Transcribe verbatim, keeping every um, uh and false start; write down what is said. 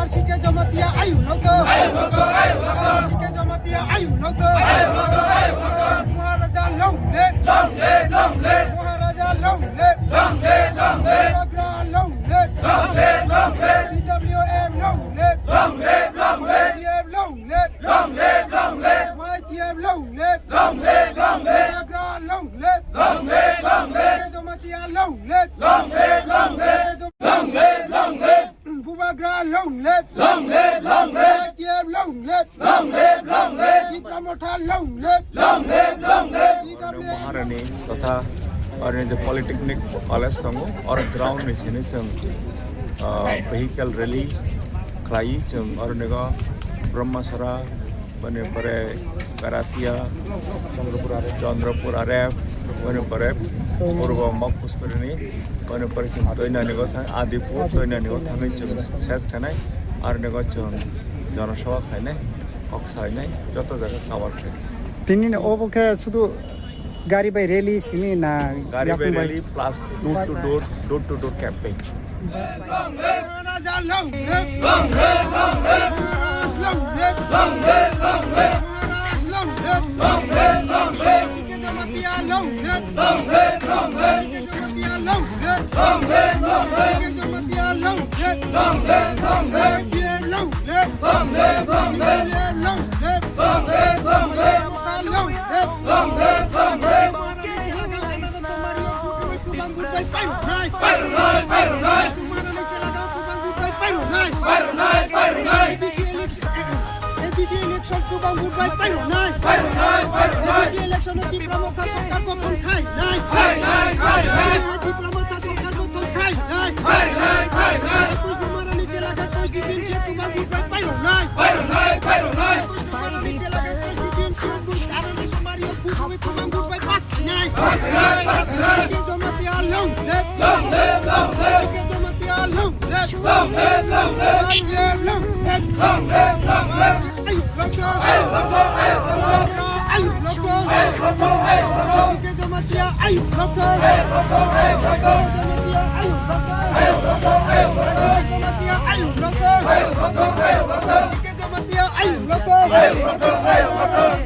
Sike Jamatia ayu logo. Sike Jamatia ayu logo. Maharaja long live. Long live, long live. Maharaja long live. Long live, long live. Bubagra long live. Long live, long live. P W M long live. Long live, long live. Y T F long live. Long live, long live. Y T F long live. Long live, long live. Bubagra long live. Long live, long live. Sike Jamatia long live. Long live, long live. Long live, long live. Bubagra long live. Long live, long live. Y T F long live. Long live, long live. Tipra Motha long live. Long live, long live. Maharani totha oroni je Polytechnic College tongo, or ground ni sini chwng, ah, vehicle rally khlai chwng oroni go Brahmasara, boni pore Karatia, Chandrapur Arep, boni pore Purbo Mokpuspuri ni, boni pore chwng Toinani go thang, Adipur Toinani go thangwi chwng ses khanai, aroni go chwng Janasabha khainai, kok sainai, joto jaga cover khe. Tini ni obo khe sudu gari bai rally simi na? Gari bai yakung bai? Rally plus door to door, door to door campaign. Maharaja long live! Long live, long live! Maharaj long live! Long live, long live! Maharaj long live! Long live, long live! Sike Jamatia long live! Long live, long live! Sike Jamatia long live! Long live, long live! Sike Jamatia long live! Long live, long live! Long live, long live! Long live, long live! Long live, long live! Long live, long live! Pairwnai, pairwnai. Pairwnai, pairwnai. Pairwnai, pairwnai. A D C election, A D C election, Kubang Budai, pairwnai. Pairwnai, pairwnai. A D C election, Tipra Motha Sorkar gothon khainai. Khainai, khainai. Tipra Motha Sorkar gothon khainai. Khainai, khainai. Ekus number ni chela ka ekus di din se Kubang Budai, pairwnai. Pairwnai, pairwnai. Ekus number ni chela ka ekus di din se Kubang Budai, pairwnai. Sike Jamatia long live. Long live, long live. Sike Jamatia long live. Long live, long live. Long live, long live. Long live, long live. Ayuk logo. Ayuk logo, ayuk logo. Ayuk logo. Ayuk logo, ayuk logo. Sike Jamatia ayuk logo. Ayuk logo, ayuk logo. Sike Jamatia ayuk logo. Ayuk logo, ayuk logo. Sike Jamatia ayuk logo. Ayuk logo, ayuk logo. Sike Jamatia ayuk logo. Ayuk logo, ayuk logo.